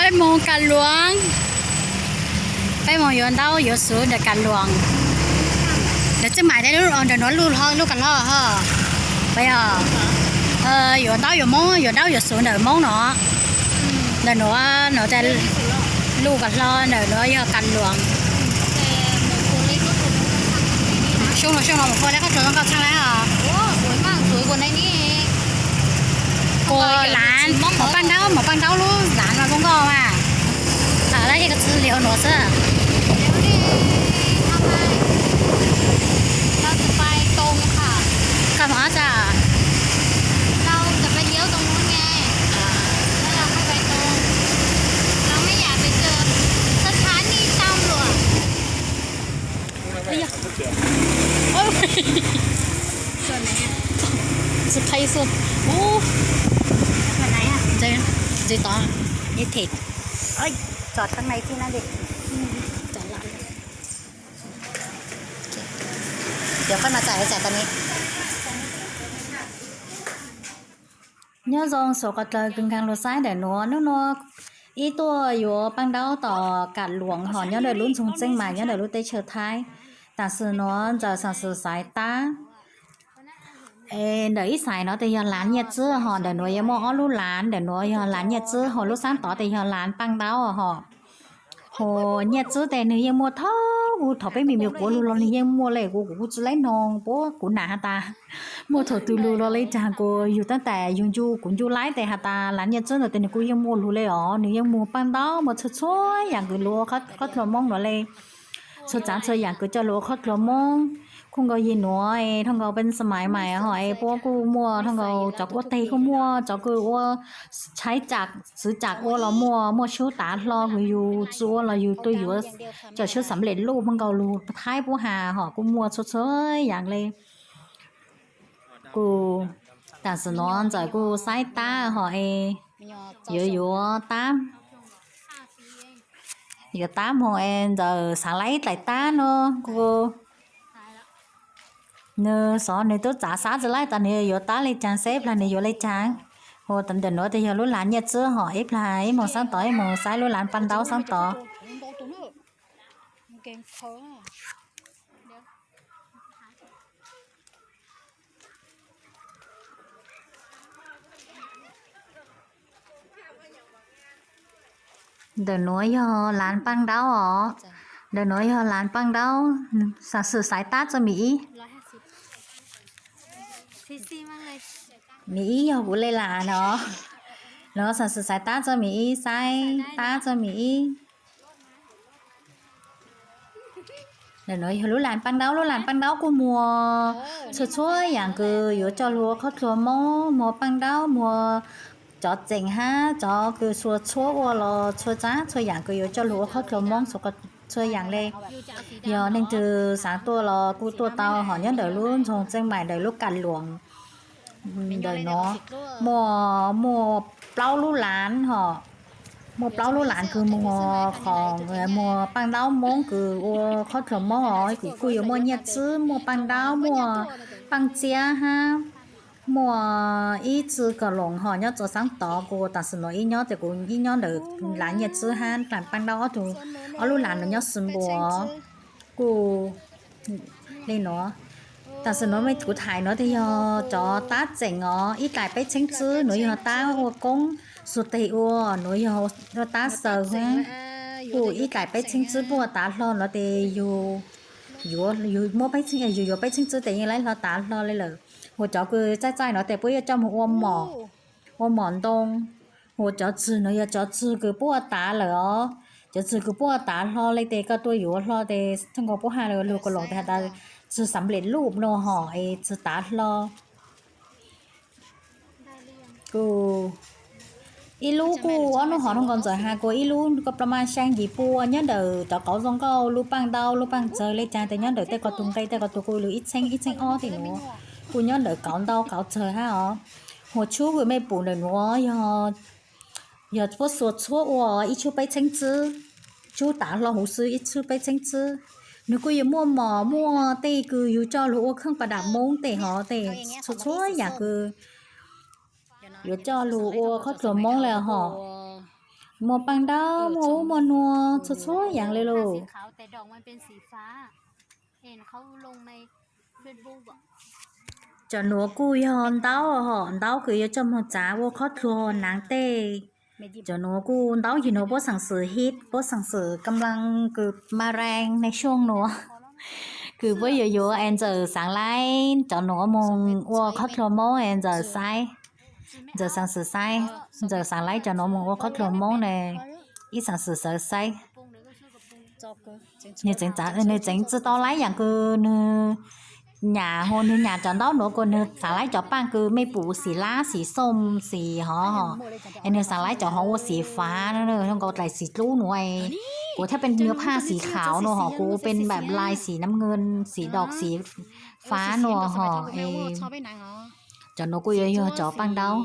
Peb moog Kas Luas, peb moog yuav ntaub yuav xuv ntawm Kas Luas. Ntawm Txeej Maim thiab ntawm nuav luj hlo luj kag hlo ho. Puas yog? Yuav ntaub yuav moob, yuav ntaub yuav xuv ntawm moob no. Ntawm nuav, nuav luj kag hlo, ntawm nuav yog Kas Luas. Xyoo no, xyoo no mus ua lej qhov tsua zoo nkauj tshaj lawm os. Kua laav, mov paaj ntaub, mov paaj ntaub lub laav no zoo nkauj mas. Tham lawm ib ko txwv li ua nuav xwb. Koj mus ob tsa. Tsis qheb xwb. Ntxiv tod, ib them. Tso tag na li. Nyob zoo saum qhov dlawg kws nkaag lug saib ntawm nuav, nub nua ib tuaj yuav paaj ntaub tom Kas Luas hos nyob ntawm lub nroog Txeej Maim nyob ntawm lub teb chaws Thaib. Tam sim nuav ntxawm xam xwm xaiv tab es ntawm ib xaiv no tes yog laav Nyiaj Txwb hos ntawm nuav yuav muaj ob lub laav, ntawm nuav yog laav Nyiaj Txwb hos lub xaab tod tes yog laav paaj ntaub hos. Hos Nyiaj Txwb tes nwg yeej muaj thaum, thaum peb me me quav lug los nwg yeej muaj le, kuv kuv kuj tsi laib noog puab kuv nam has tas muaj thaum twg lug los le caag, kuv yug tab tom yug ncu kuv ncu laib tes has tas laav Nyiaj Txwb ntawd tes nwg kuj yeej muaj lug le os, nwg yeej muag paaj ntaub muaj txhua txhua yaam kws lug ua qhob dlua Moob nuav le. Txhua tsaav txhua yaam kws coj lug ua qhob dlua Moob, khooj nkaus yig nuav es thooj nkaus peb xab mais mais hos es puab kuj muaj, thooj nkaus cov ua teg kuj muaj, cov kws ua tshaib tsam txwv tsam ua los muaj, muaj sub tav hlo kws yug tsi ua los yug tuaj yuav cov sub xam lem luj puag nkaus lug Thaib puab has hos kuj muaj txhua txhua yaam le. Kuv tam sim nuav ntxawm kuj saib tab hos es yuav yuav tab, yuav tab moog es ntxawm xaav laib ib dlaim tab no kuv Nws xov nws tub txav xav tsi laib tas nws yuav tab le caag seb plag nws yuav le caag. Ua ntawm nuav tes yog lub laav Nyiaj Txwb hos ib plag ib moog xaab tod ib moog saib lub laav paaj ntaub xaab tod. Ntawm nuav yog laav paaj ntaub os. Ntawm nuav yog laav paaj ntaub, xam xwm xaiv tab txog mi ib. Mi ib yog kuv le laav no. Nuav xam xwm xaiv tab txog mi ib, saib tab txog mi ib. Ntawm nuav yog lub laav paaj ntaub, lub laav paaj ntaub kuj muaj txhua txhua yaam kws yuav coj lug ua qhob dlua Moob, muaj paaj ntaub, muaj cov txeem hab cov kws txhua txhua ua los txhua tsaav txhua yaam kws yuav coj lug ua qhob dlua Moob txhua yaam le. Yog leej twg xaav tuaj los kuj tuaj tau hos nyob ntawm lub nroog Txeej Maim ntawm lub Kas Luas ntawm nuav muaj, muaj plaub lub laav hos. Muaj plaub lub laav kws muag qhov, muag paaj ntaub Moob kws ua qhob dlua Moob os, kuj yuav muaj Nyiaj Txwb, muaj paaj ntaub, muaj paaj txiab hab muaj ib tsi kom loos hos nyob txuas xaab tod. Kuv tam sim nuav ib nyob tes kuv ib nyob ntawm laav Nyiaj Txwb hab laav paaj ntaub ob tug, ob lub laav nuav nyob xwb npuas. Kuj le nuav, tam sim nuav mej kuv thaim nuav tes yog cov tab txeem os, ib dlaim peb txheeb tsib nuav yog tab ua koob xuas teg ua, nuav yog tab xaws hab. Kuj ib dlaim peb txheeb tsib puag tav hlo nuav tes yug, yug muab peb txheeb, yug yuav peb txheeb tsib tes yeej laib hlo tav hlo le lawm. Hos cov kws txaij txaij nuav tes puab yuav coj moog ua mom, ua mom ntoo. Hos cov tswg nuav yog cov tswg kws puab ua tav lawm os. Cov tswg kws puab ua tav hlo le tes koj tuaj yuav hlo tes thooj nkaus puab has lug kom loos tes has tas tswg xam lem luj no hos es tswg tav hlo. Kuj ib lub kuj ob nub hov thooj nkaus ntxawm has kuj ib lub koj pla maj xyaa yim pua nyob ntawm cov kauv zoo nkauj lub paaj ntaub lub paaj txawg le caag tes nyob ntawm tej qhov tug nqe tej qhov tug kuj lug ib txheeb ib txheeb ob tej nuav. Kuj nyob ntawm kauv ntaub kauv txawg hab os. Hos tshub kws mej pum ntawm nuav yog, yog puab xuas txhua ua ib tshub peb txheeb tsib, tshub tav hlo huv xwb ib tshub peb txheeb tsib. Nwg kuj yuav muaj mom muaj tej kws yug coj lug ua kheej pas dam Moob tes hov tes txhua txhua yaam kws yuav coj lug ua qhob dlua Moob le hos. Muaj paaj ntaub, muaj ub muaj nuav txhua txhua yaam le lug. Cov nuav kuj yog ntaub hom, ntaub kws yuav coj moog txav ua qhov dluag naav tej. Cov nuav kuj ntaub yig nuav puab xaam xwm hib, puab xaam xwm kam laa kws ma rees neeg xyoo nuav kws puab yuav yuav es ntxawm xaav laib cov nuav moog ua qhov dluag Moob es ntxawm xaav, ntxawm xaav xwm xaav, ntxawm xaav laib cov nuav moog ua qhov dluag Moob ne, ib xaav xwm xaav xaav. Nwg tseev tsi tau laib yaam kws nwg nyam, hu nwg nyam cov ntaub nuav kuas nwg xaav laib cov paaj kws mej pum xim lab xim xoom xim hov, es nwg xaav laib cov hov ua xim fav, zoo nkaus dlaim xim dlub nuav, kuas thiab peb nwg phaj xim khauv nuav hov, kuas ua peb npam lai xim nam ngw, xim dom xim fav nuav hov. Cov nuav kuj yuav yog cov paaj ntaub.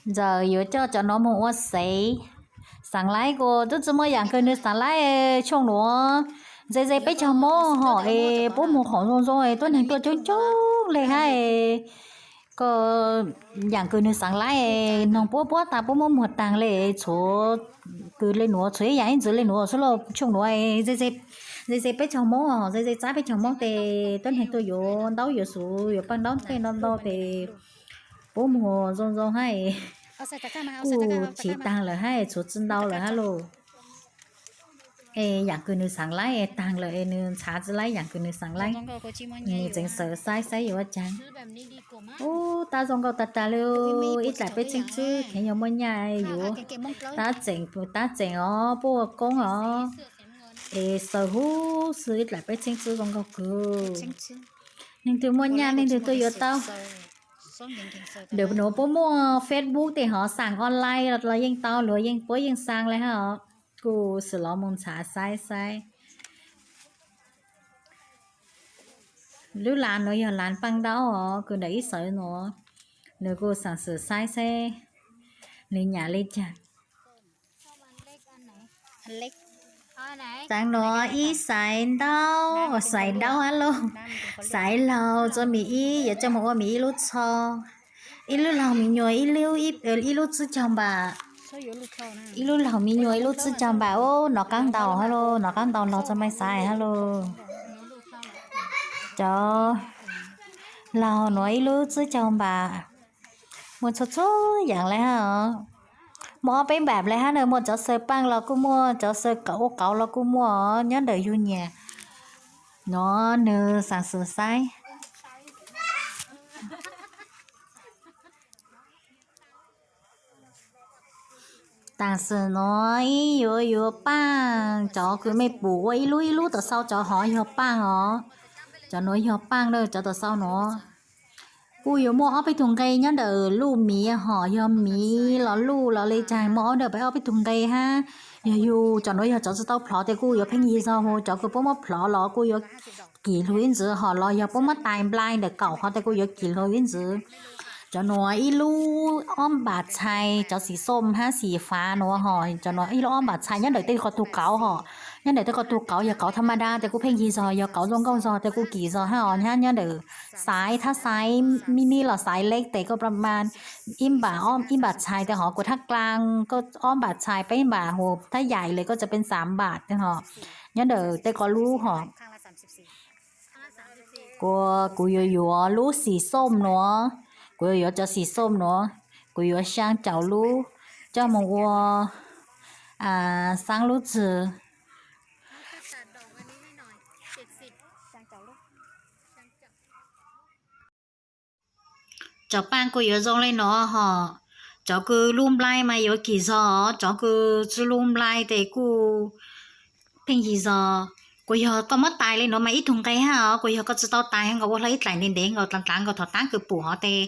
Ntxawm yuav coj cov nuav moog ua xev. Xaav laib kuas tub tsi muaj yaam kws nwg xaav laib, tshooj nuav ze ze peb caug Moob hov es puab muag khoom zoo zoo es tuab neeg tuaj coob coob le hab es, koj yaam kws nwg xaav laib, noog puab puab tas puab muab muag taag le, tshuav kws le nuav, tshuav ib yaam ib ntsis le nuav xwb lauj. Tshooj nuav ze ze peb caug Moob, ze ze txaib peb caug Moob tes tuab neeg tuaj yuav ntaub yuav xuv yuav paaj ntaub tej no ntau tes puab muag zoo zoo hab es kuj chiv taag lawm hab es tshuav tsi ntau lawm hab lauj. Es yaam kws nwg xaav laib es taag lawm es nwg ntxhaav tsi laib yaam kws nwg xaav laib, nwg tseev xaiv xaiv yuav ua caag. Ub, tab zoo nkauj tag tag le, ib dlaim peb txheeb tswb kheev yog muaj nyaj yuav. Tab tseem, tab tseem os, puab ua koob os, es xaws huv xwb, ib dlaim peb txheeb tswb zoo nkauj kawg. Leej twg muaj nyaj leej twg tuaj yuav tau. Ntawm nuav puab muaj Facebook tes hov, xaa online los yeej tau, luag yeej, puab yeej xaa le hab os. Kuj xwm los moog ntxhaav xaiv xaiv. Lub lav nuav yog lav paaj ntaub os, kws ntawm ib sawv nuav, nwg kuj xaam xwm xaiv xaiv nwg nyam le caag. Taag nuav ib xaiv ntaub, xaiv ntaub hab lauj, xaiv laug tso, mi ib yuav coj moog ua mi ib lub tsho. Ib lub laug mi nyuas ib lub tsib caug npam. Ib lub laug mi nyuas ib lub tsib caug npam. Ub, nov qaab ntau hab lauj, nov qaab ntau laug tso, mej xaiv hab lauj. Cov laug nuav ib lub tsib caug npam. Muaj txhua txhua yaam le hab os. Muaj ob peb npam le hab na, muaj cov xaws paaj los kuj muaj, cov xaws kauv ua kauv los kuj muaj os, nyob ntawm yug nyiam. Nuav nwg xaam xwm xaiv. Taam sim nuav ib yuav yuav paaj, cov kws mej pum ua ib lub ib lub tom xauv cov hov yog paaj os. Cov nuav yog paaj na, cov tom xauv nuav. Kuj yuav muaj ob peb tug nqe nyob ntawm luj miv hom, yog miv los luj los le caag, muaj ob ntawm peb ob peb tug nqe hab. Yog yug cov nuav yog cov tsi tau plhov tes kuj yuav pheej yig zog, cov kws puab muab plhov los kuj yuav kim lug ib ntsis, hom los yog puab muab tais nplai ntawm kaum hov tes kuj yuav kim lug ib ntsis. Cov nuav ib lub ob npam txhais, cov xim xom hab xim fav nuav hom, cov nuav ib lub ob npam txhais nyob ntawm tej ko tug kauv hom. Nyob ntawm tej ko tug kauv yog kauv tha ma da tes kuj pheej yig zog, yog kauv zoo nkauj zog tes kuj kim zog hab os. Nyob ntawm xaiv, thab xaiv mini los xaiv leb tes kuj pa ma ib npam, ib npam txhais tes hov, kuv thab dlaag kuj ob npam txhais, peb npam, hos thab yaim le kuj tsa peb xaam npam tes hov. Nyob ntawm tej ko lub hom. Kuv, kuv yuav yuav lub xim xom nuav, kuv yuav yuav cov xim xom nuav, kuv yuav xyaa caum lub coj moog ua xaab lub txwg. Cov paaj kuj yuav zoo le nuav hom, cov kws lub nplai mas yuav kim zog, cov kws tsi lub nplai tes kuj pheej yig zog. Kuv yog koj muab tais le nuav mas ib tug nqe hab os, kuv yog koj tsi tau tais nkaus ua hlo ib dlaim ntev ntev nkaus dlav dlav nkaus thaum taab kws pum hov tes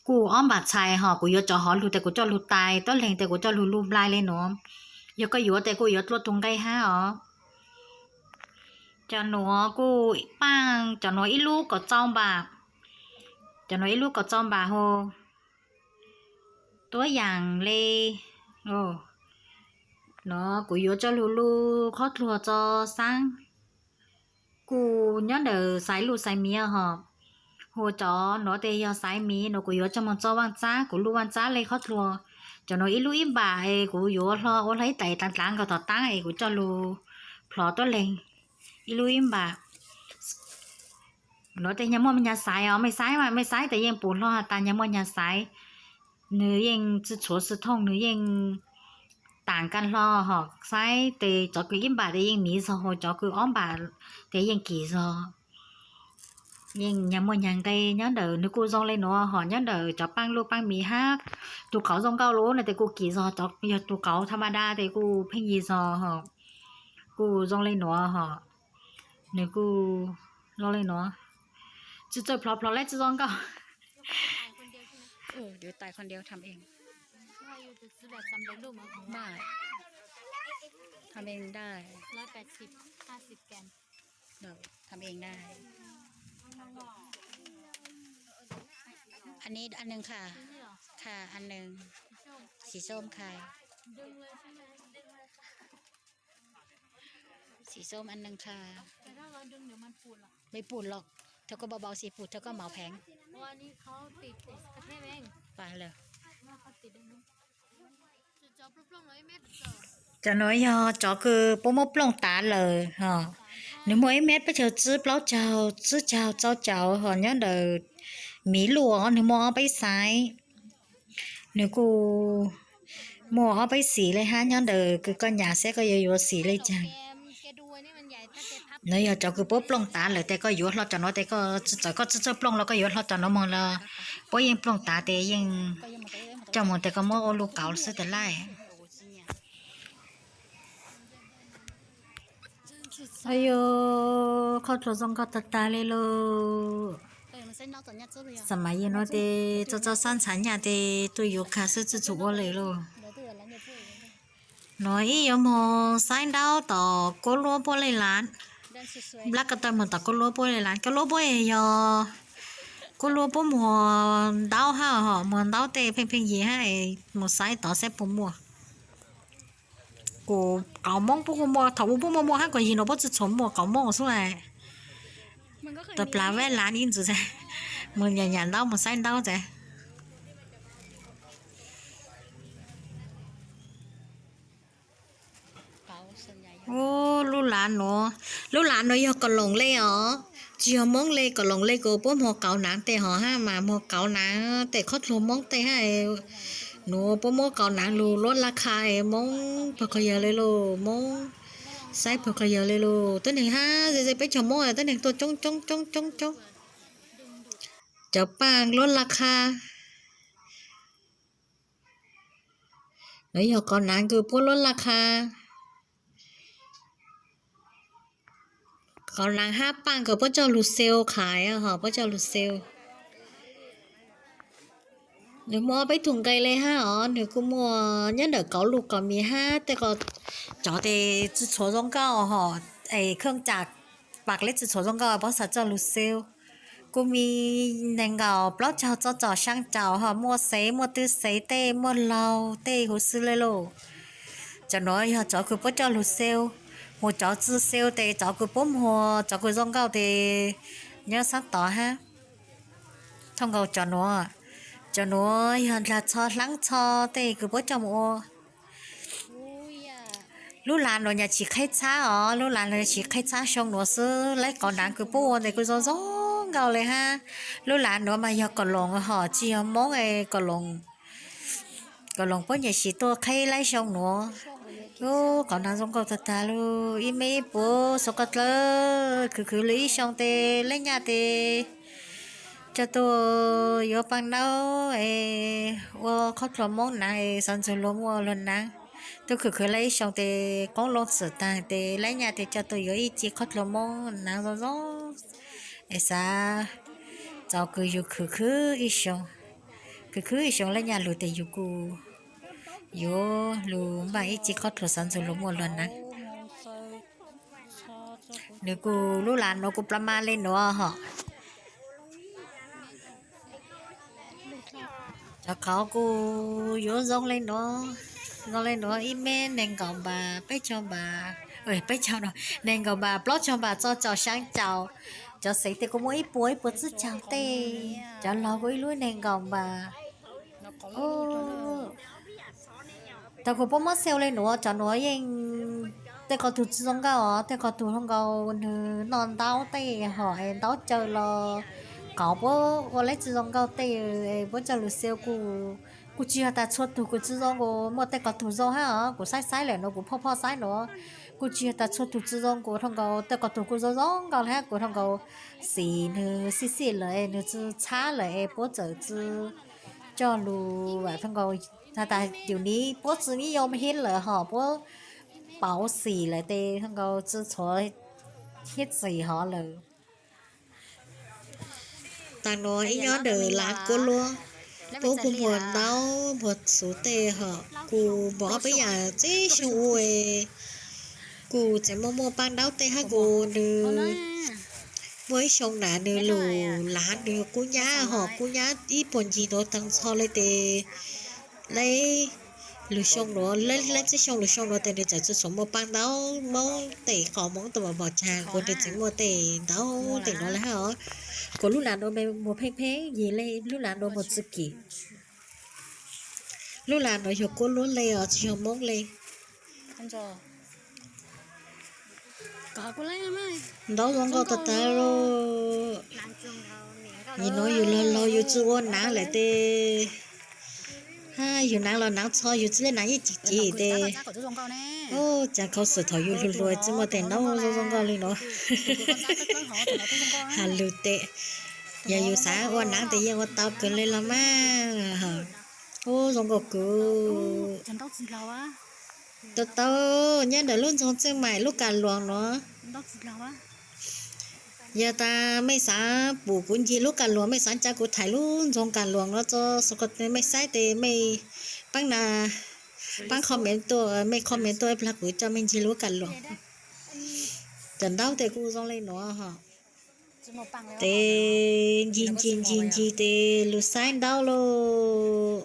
kuj ob npam txhais hom, kuv yuav cov hov lug tes kuv coj lug tais, tuab leeg tes kuv coj lug lub nplai le nuav. Yog koj yuav tes kuj yuav dlua tug nqe hab os. Cov nuav kuj paaj, cov nuav ib lub kaum txau npam, cov nuav ib lub kaum txau npam hos. Tuab yaam le nuav kuv yuav coj lug lub qhob dluag tso xaab. Kuj nyob ntawm xaiv luj xaiv miv hom. Hu cov nuav tes yog xaiv miv nuav, kuv yuav coj moog txo vaaj txab, kuv luj vaaj txab le qhov tlua. Cov nuav ib lub ib npam es kuv yuav hlo ua hlo ib tais dlaav dlaav nkaus tom taab es kuv coj lug plhov tuab leeg ib lub ib npam. Nuav tes nyag muaj nyag xaiv os, mej xaiv mas mej xaiv tes yeej pum hlo has tas nyag muaj nyag xaiv. Nwg yeej tsi tshuav si thooj, nwg yeej taam ka hlo hom. Xaiv tes cov kws ib npam tes yeej miv zog, cov kws ob npam tes yeej kim zog. Yeej nyag muaj nyag nqe nyob ntawm, nwg kuj zoo le nuav hom. Nyob ntawm cov paaj luj paaj miv hab tug qauv zoo nkauj lug no tes kuj kim zog, cov yog tug qauv tha ma da tes kuj pheej yig zog hom. Kuj zoo le nuav hom. Nwg kuj zoo le nuav. Tsi txawj plhov, plhov le tsi zoo nkauj.อันนี้อันหนึ่งค่ะ ค่ะ อันหนึ่ง สีส้มค่ะ สีส้มอันหนึ่งค่ะ ไม่ปูดหรอก เธอก็เบาๆสิ ปูดเธอก็เหมาแผง อันนี้เขาติดกระเทพเอง ไปเลย Cov nuav yog cov kws puab muab plooj tav lawm hom. Nwg muaj ib mev peb caug tsib plaub caug tsib caug rau caum hom. Nyob ntawm miv luj nwg muaj ob peb xaiv. Nwg kuj muaj ob peb xim le hab. Nyob ntawm kws koj nyam saib koj yuav yuav xim le caag. Nuav yog cov kws puab plooj tav lawm tes koj yuav hlo cov nuav tes koj txawm koj tsi txawj plooj los koj yuav hlo cov nuav moog los puab yeej plooj tav tes yeej coj moog tes koj muab ua luj kauv xwb tes laij. Ayu, qhov tlua zoo nkauj tag tag le lauj. Xam mas yog nuav tes txaus txaus sab ntxhais nyaj tes tuaj yuav kag xwb tsi txug ua le lauj. Nuav ib yuav moog saib ntaub tom kuab luab puab le lav. Nplab ko taw moog tom kuab luab puab le lav. Kuab luab puab yog, kuab luab puab muag ntaub hab hom, muag ntaub tej pheej pheej yig hab es moog saib tod saib puas muaj. Kuv qauv moob puab kuj muaj, thaum ub puab muaj muaj hab, kuv yig nuav puab tsi tshua muaj qauv moob xwb. Tawm plaws vab lav ib ntsis, moog nyam nyam ntaub moog saib ntaub tes. Ub, lub lav nuav, lub lav nuav yog kaus loos le os, tsi yog moob le. Kaus loos le kuj puab muag qauv naav tej hov hab mas muag qauv naav tej qhov tlua moob tej hab. Nuav puab muab qauv naav lug luab laj kha es moob pawg qhov yawg le lauj, moob saib pawg qhov yawg le lauj. Tuab neeg hab ze ze peb caug moob tuab neeg tuaj coob coob coob coob coob. Cov paaj luab laj kha. Nuav yog qauv naav kws puab luab laj kha. Qauv naav hab paaj kws puab coj lug xeu qhais hom, puab coj lug xeu. Nwg muaj ob peb tug nqe le hab os, nwg kuj muaj nyob ntawm kauv luj kauv miv hab tej ko. Cov tes tsi tshua zoo nkauj hom, es kheej cam pam le tsi tshua zoo nkauj puab xav coj lug xeu. Kuj muaj nees nkaum plaub caug rau caum xyaa caum hom, muaj xev muaj twb xev tej, muaj laug tej huv xwb le lauj. Cov nuav yog cov kws puab coj lug xeu, mus cov tsi xeu tes cov kws puab muag cov kws zoo nkauj tes nyob sab tod hab. Thooj nkaus cov nuav, cov nuav yog ndlag txho hlaab txho tej kws puab coj mus ua. Lub lav nuav nyam tsi qheb txhab os, lub lav nuav nyam tsi qheb txhab, xyoo nuav xwb. Lub qauv naav kws puab ua ntawd kuj zoo zoo nkauj le hab. Lub lav nuav mas yog kaus loos hom, tsi yog moob es kaus loos puab nyam tsi tuaj qheb lub xyoo nuav. Lub qauv naav zoo nkauj tag tag lug, ib mev ib puas xov koj dlawb khwv khwv lug ib xyoo tes lab nyaj tes coj tuaj yuav paaj naub es ua qhov tlua moob naav es xav ntsug luag muaj luag naav. Tuaj khwv khwv lug ib xyoo tes qoob loo txim taag tes lab nyaj tes coj tuaj yuav ib ci qhov tlua moob naav zoo zoo. Es xav txaus kws yug khwv khwv ib xyoo, khwv khwv ib xyoo lab nyaj lug tes yug kuj yuav lug npaaj ib ci qhov tlua xav ntsug luag muaj luag naav. Nws kuj lub lav nuav kuj pla ma le nuav hom. Cov qauv kuj yuav zoo le nuav, zoo le nuav ib mev nees nkaum npam, peb caug npam, peb caug no, nees nkaum npam, plaub caug npam txog caum xyaa caum. Cov xeev tes kuj muaj ib puas ib puas txhab caug tej, cov laug kuj ib lub neeg nkaus npas. Thaum kuv puab muab xeev le nuav, cov nuav yeej tej ko tug tsi zoo nkauj os, tej ko tug zoo nkaus nwg noj ntaub tej hom es ntaub caw los qauv puab ua le tsi zoo nkauj tej, puab coj lug xeev kuj, kuj tsi yog tas txhua tug kuj tsi zoo nkaus, muaj tej ko tug zoo hab os, kuv saib saib lawm nuav, kuv phoj phoj saib nuav, kuj tsi yog tas txhua tug tsi zoo nkaus, dhau nkaus tej ko tug kuj zoo zoo nkaus le hab, kuv dhau nkaus xim nwg xij xij lawm nwg tsi txhab lawm es puab txawm tsi coj lug dhau nkaus has tas yus ni puab tsi nib yoo hib lawm hom puab pauv xim lawm tes dhau nkaus tsi txhuav hib txim hov lawm. Taag nuav ib nyob ntawm lav kuab luab, puab kuj muag ntaub muag xuv tej hom, kuj muaj ob peb yaam txij xyoo ua, kuj tseem muaj muaj paab ntaub tej hab kuj nwg muaj ib xyoo na nwg lug lav nwg kub nyab hom, kub nyab ib puag ncig nuav taag nrho le tes le lug xyoo nuav, le txij xyoo lug xyoo nuav tes nwg txawm tsi tshua muaj paab ntaub Moob tej qos Moob tej mos mos caag kuj nwg tseem muaj tej ntaub tej nuav le hab os. Kuv lub lav nuav muag pheej pheej yig le lub lav nuav muag txwj kim. Lub lav nuav yog kuab luab le os tsi yog Moob le. Ntaub zoo nkauj tag tag lauj. Nim nuav yus laug laug yus tsi ua naav lawm tes, yus naav los naav txho yus tsi le naav yeej cim cim tes, cas khaus xwm thaum yus hluas hluas tsi muaj tej ntaub zoo zoo nkauj le nuav. Has lug tes, yog yus xav ua naav tes yeej ua tau kawg le los mas. Ub, zoo nkauj kawg. Tau tau, nyob ntawm lub nroog Txeej Maim lub kas luas nuav. Yog tas mej xav pum kuv ncig lub kas luas, mej xav ca kuv thaim lub nroog kas luas nuav tso, mej saib tes mej paab na, paab comment tuaj, mej comment tuaj ib plag kuv coj mej ncig lub kas luas. Cov ntaub tes kuj zoo le nuav hos. Tes ncig ncig ncig ncig tes lug saib ntaub lauj.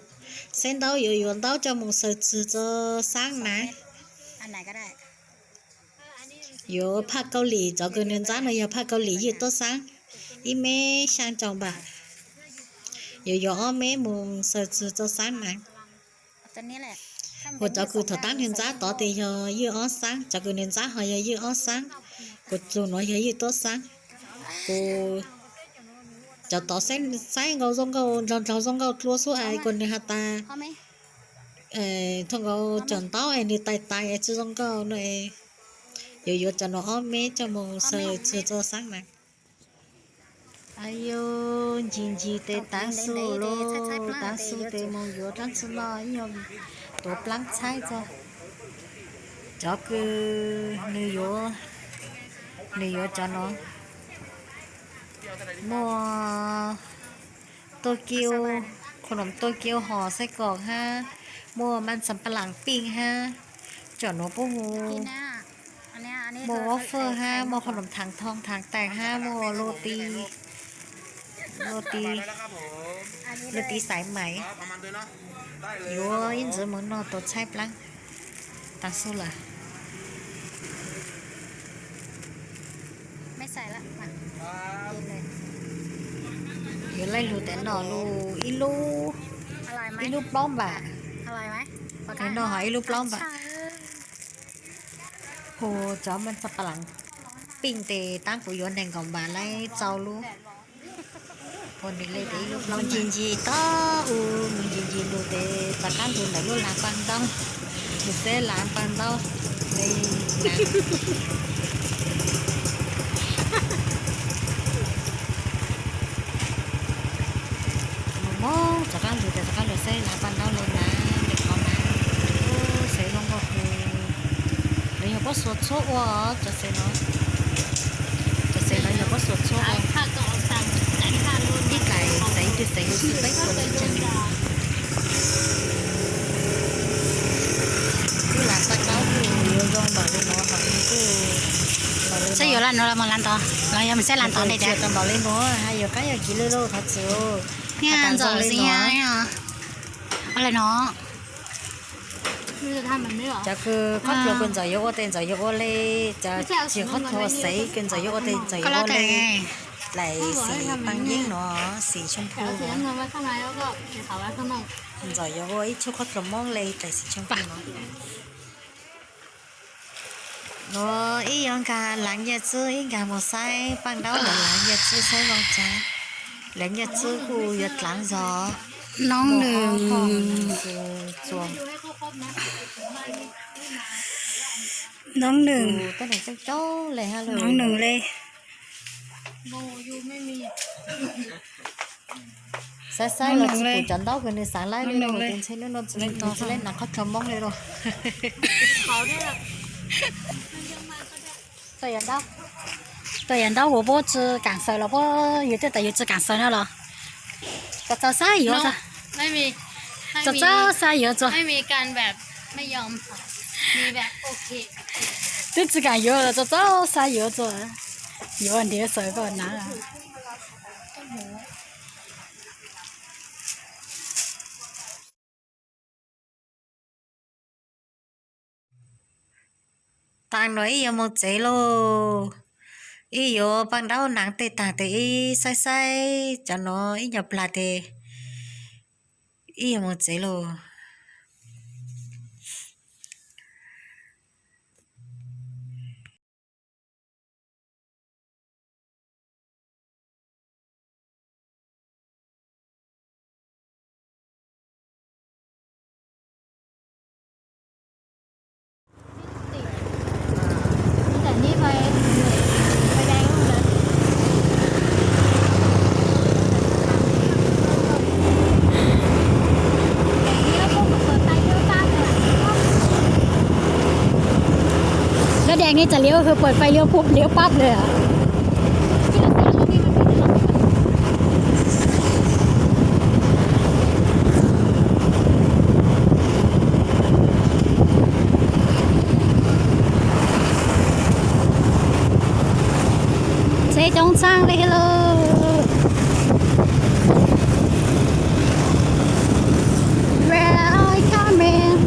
Saib ntaub yuav yuav ntaub coj moog xaws txwg tso xaab na. Yuav phaj Kaus Lim, cov kws nwg ntxab no yog phaj Kaus Lim ywj tuab xaab, ib meb xyaa caum npam. Yuav yuav ob meb moog xaws txwg tso xaab na. Ua cov kws thaum taab nwg ntxab tod tes yog ywj ob xaab, cov kws nwg ntxab ho yog ywj ob xaab, kuv txug nuav yog ywj tuab xaab. Kuv cov tod saib nkaus zoo nkauj, nraug nraug zoo nkauj dlua xwb es kuv nwg has tas thov nkaus cov ntaub es nwg tais tais es tsi zoo nkauj no es yuav yuav cov nuav ob meb coj moog xaws txwg tso xaab na. Ayu, ncig ncig tes taav xu lauj, taav xu tes moog yuav dlaab tsi noj, ib nyuag tuav plaab tshaib tso. Cov kws nwg yuav, nwg yuav cov nuav, muaj tuaj kiu, qhuav nuam tuaj kiu hos xaib kom hab, muaj mas xam pas laam piej hab, cov nuav puab hu, muaj waffle hab, muaj qhuav nuam thaam thoo thaam taag hab, muaj luaj ti, luaj ti xaiv mais. Yuav ib ntxiv moog noj tuav tshaib plaab. Taav xu lawm. Yuav laij lug tes noj lug ib lub, ib lub plaub npam. Noj ho ib lub plaub npam. Hu cov mas xam pas laam piej tes taab kuv yuav neeg nkaum npam laib tsau lub. Ua nwg le tes ib lub plaub npam. Ncig ncig tod u, mus ncig ncig lug tes rov qaab lug ntawm lub lav paj ntaub, lug xeb lav paj ntaub le na. Mus moog rov qaab lug tes rov qaab lug xeb lav paj ntaub le na, le qhov na. Xaiv zoo nkauj kawg. Nuav yog puab xuas tshuab ua, cov xaiv no, cov xaiv no yog puab xuas tshuab ua. Ib daim xaiv twg xaiv lug xwb peb puas tsi tsaag. Lub lav paj ntaub kuj yuav zoo npaum le nuav hos kuj, saib yuav lav nuav los lav ntawd, los yog mej saib lav ntawd ne, tsis tau npaum le nuav, yuav qaab yog kiv le lauj thov txim. Ntxawm zoo le nuav. Cov kws qhob plhuav kws ntxawm yuav ua tes ntxawm yuav ua le, cov tsis qhob plhuav xaiv kws ntxawm yuav ua tes ntxawm yuav ua le. Plaim xim paaj yeeb no, xim tshooj phu no. Ntxawm yuav ua ib tug qhob tlua moob le plaim xim tshooj phu no. No ib yuav nkag laav nyiaj txwb, ib nkag mus saib Paaj Daub lawv laav nyiaj txwb saib zoo cas. Laav nyiaj txwb kuj yuav dlaav zog. Noob nws, noob nws, noob nws le. Saib saib los tsis pum cov ntaub kws nws xaav laib li, ntshe nub nua tsis leej nas qhob tlua moob li los. Tuaj yog ntaub kuv puab tsi kaam xaws los puab yug tej tas yug tsi kaam xaws no los. Koj txaus saib yuav, txaus txaus saib yuav txua. Twb tsi kaam yuav los txaus txaus saib yuav txua. Yuav nrhiav xaws koj na. Taag no ib yuav moog tsev lauj. Ib yuav Paaj Daub naav tej taag tes ib saib saib cov no ib nyuag plag tes ib yuav moog tsev lauj. Lub dej ne tsav liab hwj puas fais liab pub liab pab le. Tsheb coob tshaj li lauj. Where are you coming?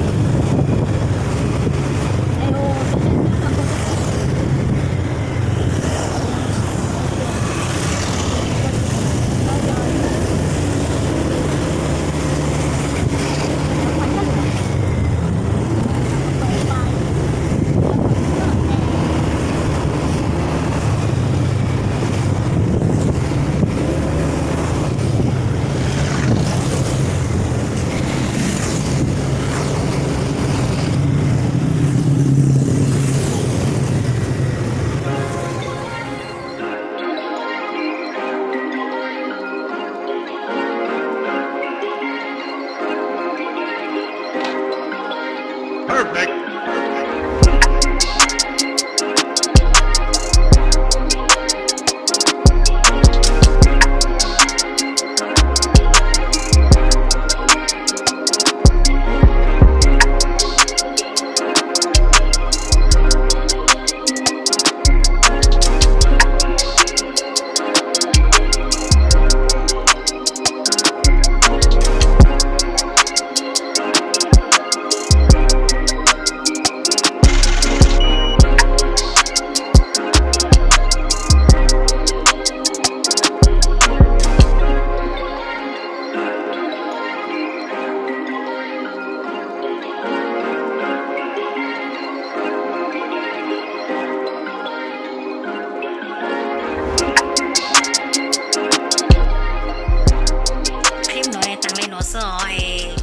Clip no taag le no xwb os.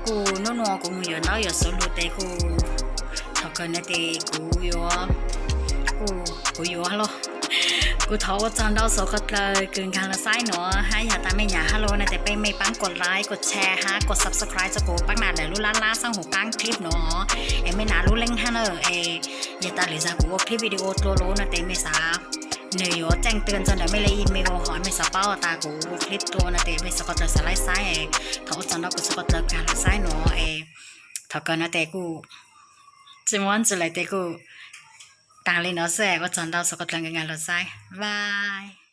Kuj nub nua kuv mus yuav ntaub yuav xuv lug tes kuj, thaum kawg no tes kuv yuav, kuv yuav los, kuv thov ua tsaug ntau saum qhov dlawg kws nkaag los saib nuav hab yog tas mej nyam hab los no tes peb mej paab kuas like kuas share hab kuas subscribe rua kuv, paab nam lawm lub lab lab xab hum qaab clip nuav es mej nam lub link hab na. Es yog tas lwm zag kuv ua clip video dlua lug no tes mej xav, nwg yuav tseej twg txug ntawm mej le email hov mej xav paub tas kuv ua clip dlua no tes mej xav qhov dlawg xav laib saib, thov ua tsaug ntau kuv xav qhov dlawg kag lug saib nuav es, thov kawg no tes kuj tsi muaj ntsis lawm tes kuj taag le no xwb, ua tsaug ntau xav qhov dlawg kag lug saib, bye.